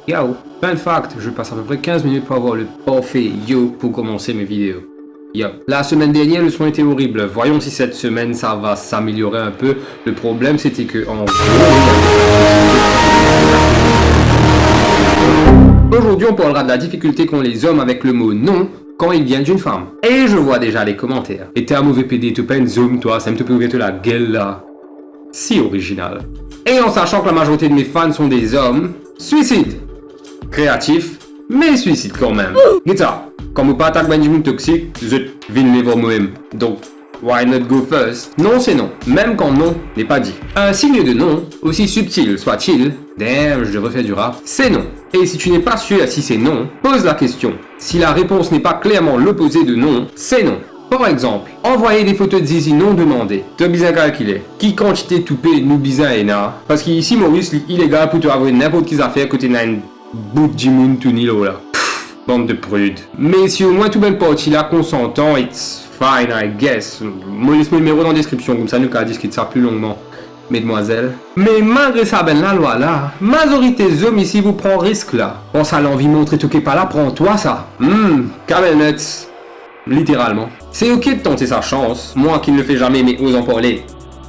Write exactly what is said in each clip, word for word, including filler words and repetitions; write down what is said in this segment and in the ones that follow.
Yo, fun fact, je passe à peu près quinze minutes pour avoir le parfait yo pour commencer mes vidéos. Yo, la semaine dernière, le son était horrible. Voyons si cette semaine, ça va s'améliorer un peu. Le problème, c'était que en gros, aujourd'hui, on parlera de la difficulté qu'ont les hommes avec le mot non quand il vient d'une femme. Et je vois déjà les commentaires. E to move pede, to pa enn zom twa, samem to pe ouver to lagel la. Si original. Et en sachant que la majorité de mes fans sont des hommes, suicide. Créatif, mais suicide quand même. Get sa, kan mo pa atak bann dimoun toxic, zot vinn lev ar mo'mem. Donc, why not go first? Non, c'est non, même quand non n'est pas dit. Un signe de non, aussi subtil soit-il, damn, je devrais faire du rap, c'est non. Et si tu n'es pas sûr si c'est non, pose la question. Si la réponse n'est pas clairement l'opposé de non, c'est non. Par exemple, envoyer des photos de zizi non demandé. To bizin kalkile ki kantite toupe nou bizin ena, parski isi Moris, li ilegal pou to avoy ninport ki zafer kot ena enn bout dimoun touni lor la. Pff, bann de prude. Me si omwin tou bann parti la konsantan, it's fine, I guess. Mo les mo nimero dan deskripsion, koumsa nou kav diskit sa pli longman, medmwazel. Me malgre sa bann lalwa la, mazorite zom isi pou pran risk la. Kan sa lanvi montre to ki pa la, pran twa sa. Hmm, camel nuts. Littéralement. C'est ok de tenter sa chance, moi qui ne le fais jamais mais ose en parler.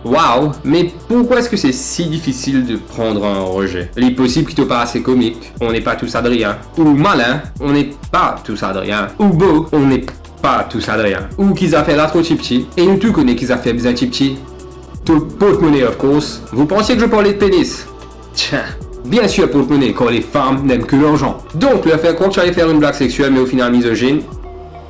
Waouh, mais pourquoi est-ce que c'est si difficile de prendre un rejet? Il est possible que t'es pas assez comique, on n'est pas tous Adrien. Ou malin, on n'est pas tous Adrien. Ou beau, on n'est pas tous Adrien. Ou ki zafer la tro tipti, e nou tou kone ki zafer bizin tipti. To portmone, of course. Vous pensiez que je parlais de pénis? Tiens, bien sûr portmone, quand les femmes n'aiment que l'argent. Donc, leur faire croire que tu allais faire une blague sexuelle, mais au final misogyne,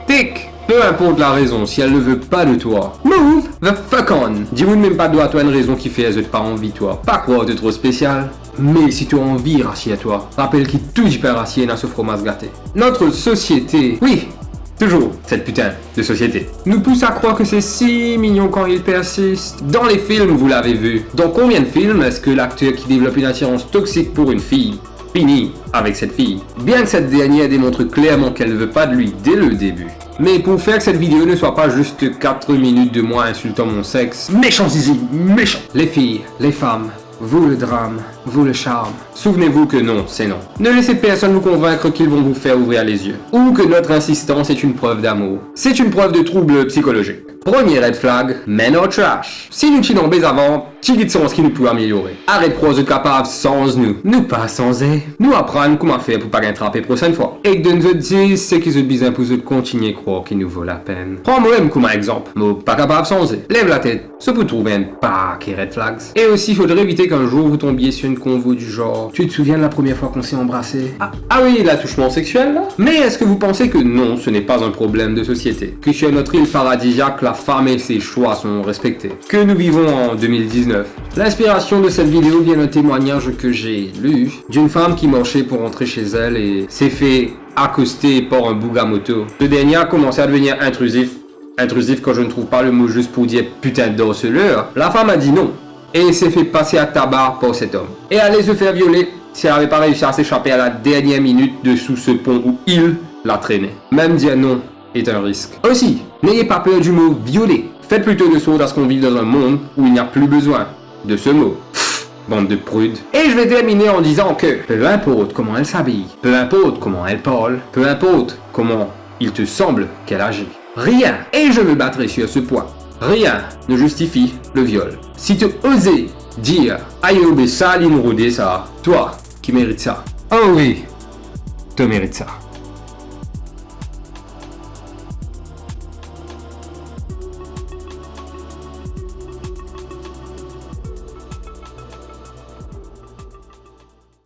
tic, peu importe la raison, si elle ne veut pas de toi, move the fuck on. Dimoun mem pa dwa twa enn rezon ki fer zot pa anvi twa. Pa krwar to tro spesial. Me si to anvi rasir twa, rapel ki tou dipin rasir ena so fromas gate. Notre société, oui, toujours cette putain de société, nous pousse à croire que c'est si mignon quand il persiste. Dans les films, vous l'avez vu. Dans combien de films est-ce que l'acteur qui développe une attirance toxique pour une fille finit avec cette fille? Bien que cette dernière démontre clairement qu'elle ne veut pas de lui dès le début. Mais pour faire que cette vidéo ne soit pas juste quatre minutes de moi insultant mon sexe, méchant zizi, méchant. Les filles, les femmes, vous le drame, vous le charme. Souvenez-vous que non, c'est non. Ne laissez personne vous convaincre qu'ils vont vous faire ouvrir les yeux. Ou que notre insistance est une preuve d'amour. C'est une preuve de trouble psychologique. Premier red flag, men are trash. Si nou ti anbe avan, ti git sanz ki nou pou ameliore. Aret krwar zot kapav sanz nou. Nou pa sanze. Nou aprann kouma fer pou pa gagn trape prosenn fwa. Ek donn zot zis seki zot bizin pou zot kontigne krwar ki nou vo lapenn. Pran mwa mem kouma exanp. Mo pa kapav sanze. Lev latet. Sa pou trouve enn pake red flags. Et aussi, faudrait éviter qu'un jour vous tombiez sur une convo du genre, tu te souviens de la première fois qu'on s'est embrassé? Ah, ah oui, l'attouchement sexuel, là? Mais est-ce que vous pensez que non, ce n'est pas un problème de société? Que sur notre île paradisiaque, la femme et ses choix sont respectés? Que nous vivons en deux mille dix-neuf? L'inspiration de cette vidéo vient d'un témoignage que j'ai lu d'une femme qui marchait pour rentrer chez elle et s'est fait accoster par un boug à moto. Ce dernier a commencé à devenir intrusif. Intrusif quand je ne trouve pas le mot juste pour dire putain d'harceleur. La femme a dit non et s'est fait passer à tabac par cet homme. Et allait se faire violer si elle n'avait pas réussi à s'échapper à la dernière minute dessous ce pont où il la traînait. Même dire non est un risque. Aussi, n'ayez pas peur du mot violer. Faites plutôt de sorte à ce qu'on vive dans un monde où il n'y a plus besoin de ce mot. Pff, bande de prudes. Et je vais terminer en disant que, peu importe comment elle s'habille, peu importe comment elle parle, peu importe comment il te semble qu'elle agit, rien, et je me battrai sur ce point, rien ne justifie le viol. Si to oze dir, ayo be sa linn rode sa, twa ki merit sa. Oh oui, to merit sa.